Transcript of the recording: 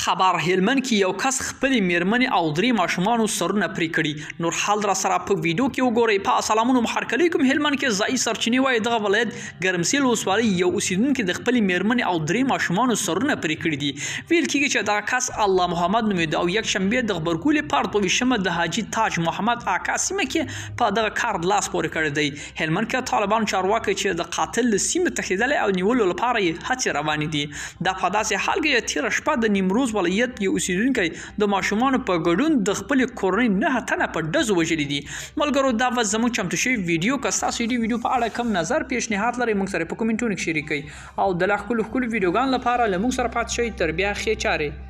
خبر هلمند کې یو کس خپلې میرمنې او درې ماشومانو سرونه پرې کړي. نور حال را سره په ویډیو کې وګورئ. په سلامونو هرکلی کوم. هلمند کې ځایي سرچینې وایي دغه ولایت ګرمسیل ولسوالۍ یو اوسیدونکي د خپلې میرمنې او درې ماشومانو سرونه پرې کړي دي. ویل کیږي چې دغه کس الله محمد نومېده او یکشنبه د غبرګولي پر 22مه د حاجي تاج محمد اکا سیمه کې په دغه کار لاس پورې کړی دی. هلمند کې طالبان چارواکي چې د قاتل له سیمې تښتېدلی او نیولو لپاره یې هڅې روانې دي. دا په داسې حال کې چې تېره شپه د نیمروز ولایت یو اوسېدونکی د ماشومانو په ګډون د خپلې کورنۍ 9 تنه په ډزو وژلي دي. ملګرو، دا وه زموږ چمتو شوې ویډیو. که ستاسو د دې ویډیو په اړه کوم نظر پیشنهاد لرئ، موږ سره په کومنټونو کې شریک کړئ او د لا ښکلو ښکلو ویډیوګانو لپاره له موږ سره پاتې شئ. تر بیا ښې چارې.